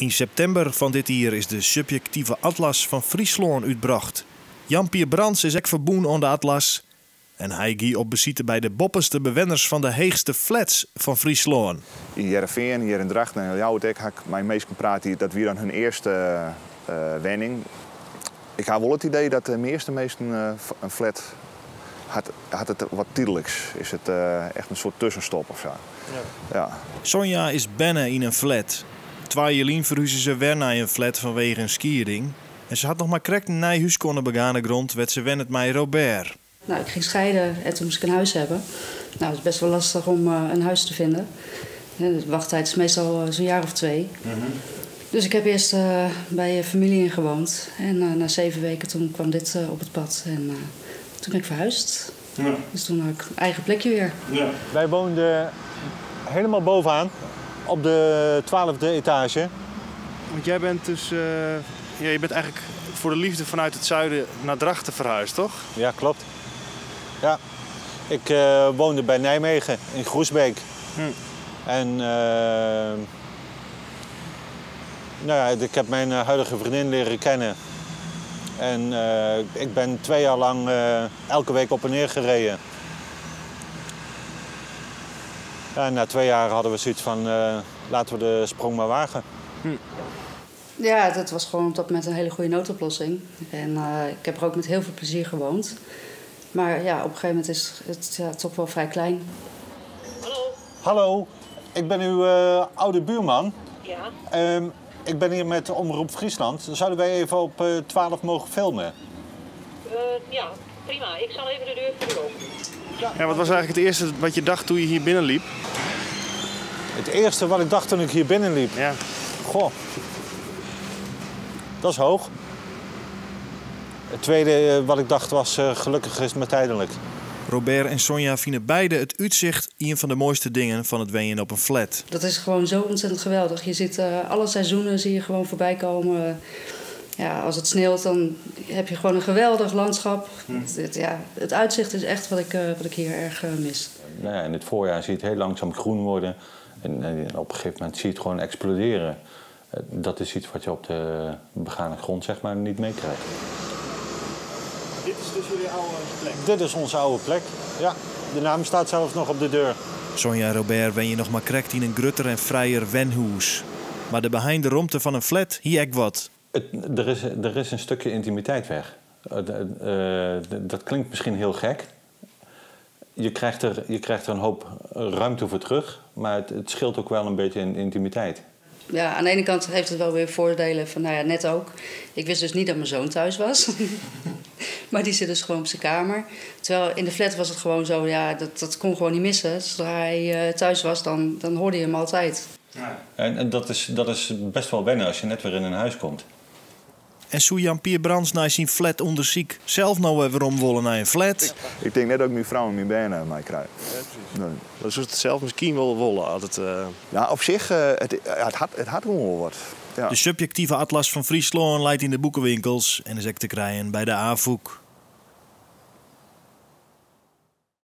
Yn septimber fan dit jier is de Subjektive Atlas fan Fryslân útbrocht. Jan-Pier Brands is ek ferbûn oan de atlas en hy gie op besite by de boppeste bewenners fan de heechste flats fan Fryslân. Yn Hearrenfean, hjir yn Drachten en yn Ljouwert ek ha ik mei minsken praat dy't dat wie dan hun earste wenning. Ik ha wol it idee dat de measte minsken in flat hat, hat it wat tydliks. Is it echt in soart tuskenstop of sa. Ja. Sonja is berne yn in flat. Twa jier lyn ferhuze se wer nei in flat fanwege in skieding. En se hat noch mar krekt in nij húske oan de begane grond wêr't se wennet mei Robert. Nou, ik ging scheiden en toen moest ik een huis hebben. Nou, het is best wel lastig om een huis te vinden. De wachttijd is meestal zo'n jaar of 2. Dus ik heb eerst bij familie in gewoond. En na 7 weken toen kwam dit op het pad. En toen ben ik verhuisd. Dus toen had ik mijn eigen plekje weer. Wij woonden helemaal bovenaan, op de 12e etage. Want jij bent dus, ja, je bent eigenlijk voor de liefde vanuit het zuiden naar Drachten verhuisd, toch? Ja, klopt. Ja, ik woonde bij Nijmegen in Groesbeek. En ik heb mijn huidige vriendin leren kennen. En ik ben 2 jaar lang elke week op en neer gereden. Ja, en na 2 jaar hadden we zoiets van, laten we de sprong maar wagen. Ja, dat was gewoon op dat moment een hele goede noodoplossing. En ik heb er ook met heel veel plezier gewoond. Maar op een gegeven moment is het toch wel vrij klein. Hallo. Hallo, ik ben uw oude buurman. Ja. Ik ben hier met Omroep Friesland. Zouden wij even op 12 mogen filmen? Ja, prima. Ik zal even de deur voor u openen. Ja, wat was eigenlijk het eerste wat je dacht toen je hier binnenliep? Het eerste wat ik dacht toen ik hier binnenliep? Goh, dat is hoog. Het tweede wat ik dacht was, gelukkig is het maar tijdelijk. Robert en Sonja vinden beide het uitzicht een van de mooiste dingen van het wenjen op een flat. Dat is gewoon zo ontzettend geweldig. Je ziet alle seizoenen zie je gewoon voorbij komen. Ja, als het sneeuwt, dan heb je gewoon een geweldig landschap. Het uitzicht is echt wat ik hier erg mis. In het voorjaar zie je het heel langzaam groen worden. En op een gegeven moment zie je het gewoon exploderen. Dat is iets wat je op de begane grond niet meekrijgt. Dit is dus jullie oude plek? Dit is onze oude plek, ja. De naam staat zelfs nog op de deur. Sonja en Robert wen je nog maar krekt in een grutter en vrijer wenhoes. Maar de beheinde romte van een flat, hier ek wat. Er is een stukje intimiteit weg. Dat klinkt misschien heel gek. Je krijgt er een hoop ruimte voor terug, maar het scheelt ook wel een beetje in intimiteit. Ja, aan de ene kant heeft het wel weer voordelen van, net ook. Ik wist dus niet dat mijn zoon thuis was. Maar die zit dus gewoon op zijn kamer. Terwijl in de flat was het gewoon zo, ja, dat kon gewoon niet missen. Zodra hij thuis was, dan hoorde je hem altijd. En dat is best wel wennen als je net weer in een huis komt. En soe Jan-Pier Brands naar zijn flat onderziek zelf nou weer omwollen naar een flat? Ik denk net dat ik mijn vrouw en mijn benen mij krijg. Ja, precies. Nee. Dat is het zelf misschien wel wollen. Altijd. Ja, op zich, het had gewoon wel wat. Ja. De subjectieve atlas van Fryslân leidt in de boekenwinkels en is ook te krijgen bij de AFOEK.